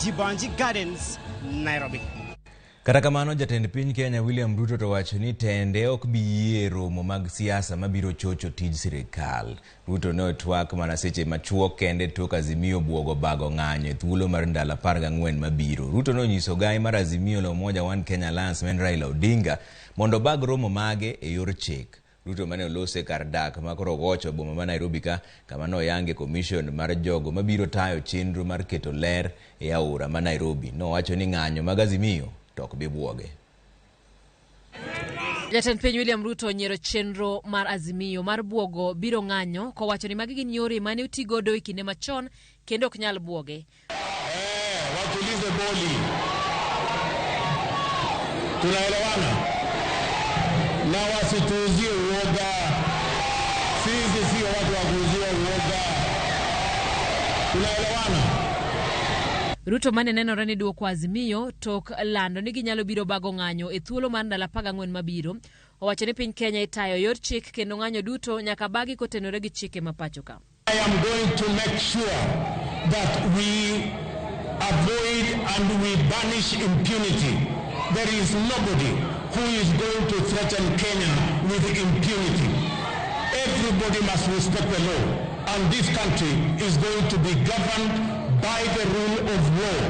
Jeevanjee Gardens, Nairobi. Kata kamano, jatend piny Kenya William Ruto to wacho ni tende ok bi yie romo mag siasa mabiro chocho tij sirikal. Ruto ne otwak mana seche machuok kende tok Azimio buogo bago ng'anyo e thuolo mar ndalo 14 mabiro. Ruto nonyiso gai mar Azimio la Umoja One Kenya Alliance ma en Raila Odinga mondo obag romo mage e yor chik. Ruto mane olose kar dak ma Korogocho boma ma Nairobi ka kama noyange commission mar jogo mabiro tayo chenro mar keto ler e aora ma Nairobi. Nowacho ni ng'anyo mag Azimio to ok bi buoge. Jatend piny William Ruto onyiero chenro mar Azimio mar buogo biro ng'anyo kowacho ni magi gin yore mane otigodo e kinde machon kendo ok nyal buoge. Watulize boli. Tunaelewana? Na wasituuzie uoga. Sisi sio watu wa kuuzia uoga. Tunaelewana? Ruto mane nenore ni duoko Azimio tok lando ni ginyalo biro bago ng'anyo e thuolo mar ndalo 14 mabiro. Owacho ni piny Kenya itayo yor chik kendo ng'anyo duto nyaka bagi kotenore gi chike ma pacho ka. I am going to make sure that we avoid and we banish impunity. There is nobody who is going to threaten Kenya with impunity. Everybody must respect the law, and this country is going to be governed by the rule of law,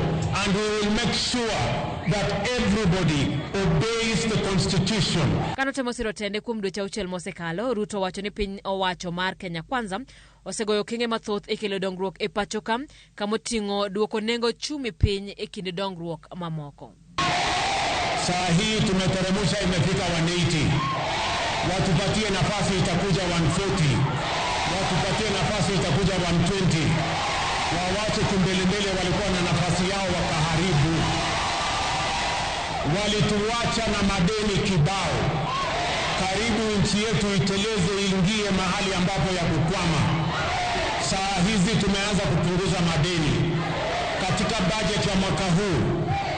and we will make sure that everybody obeys the constitution. Kanotemo siro tende kuom dweche auchiel mosekalo, Ruto owacho ni piny owacho mar Kenya Kwanza osegoyo okenge mathoth e kelo dongruok e pacho ka kamoting'o duoko nengo chumi piny e kind dongruok mamoko. Saa hii tumeteremsha, imefika 180. Watupatie nafasi itakuja 140. Watupatie nafasi itakuja 120. Wawache kimbelembele, walikuwa na nafasi yao wakaharibu. Walituacha na madeni kibao, karibu nchi yetu iteleze iingie mahali ambapo ya kukwama. Saa hizi tumeanza kupunguza madeni. Katika bajeti ya mwaka huu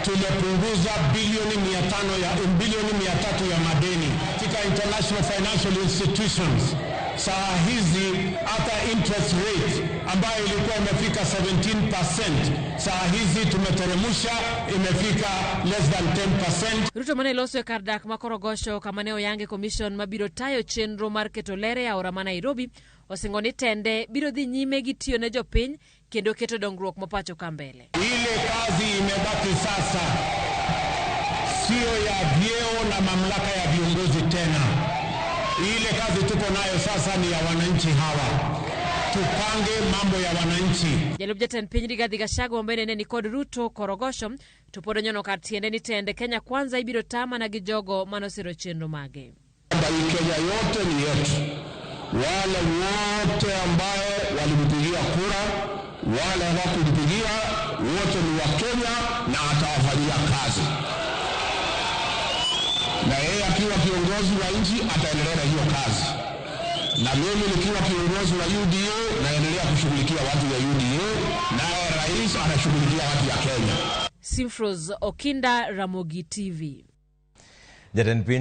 tumepunguza bilioni 500 ya bilioni 300 ya madeni katika international financial institutions. Saa hizi hata interest rate ambayo ilikuwa imefika 17%, saa hizi tumeteremsha imefika less than 10%. Ruto mane loso e kar dak ma Korogocho kama ne oyange commission mabiro tayo chenro mar keto ler e aora ma Nairobi osingo ni tende biro dhi nyime gi tiyo ne jopiny kendo keto dongruok ma pacho ka mbele. Ile kazi imebaki sasa sio ya vyeo na mamlaka ya viongozi tena. Ile kazi tuko nayo sasa ni ya wananchi hawa. Tupange mambo ya wananchi. Jalup jatend piny Rigathi Gachagua ma bende ne nikod Ruto Korogocho to pod onyono kar tiende ni tende Kenya Kwanza ibiro ta mana gi jogo manosiro chenro mage. Kwamba hii Kenya yote ni yetu. Wale wote ambaye walimpigia kura, wale hawakumpigia, wote ni wa Kenya na atawafanyia kazi. Na yeye akiwa kiongozi wa nchi ataendelea na hiyo kazi, na mimi nikiwa kiongozi wa UDA naendelea kushughulikia watu ya UDA, naye rais anashughulikia watu ya Kenya. Simfros Okinda, Ramogi TV. Jatend piny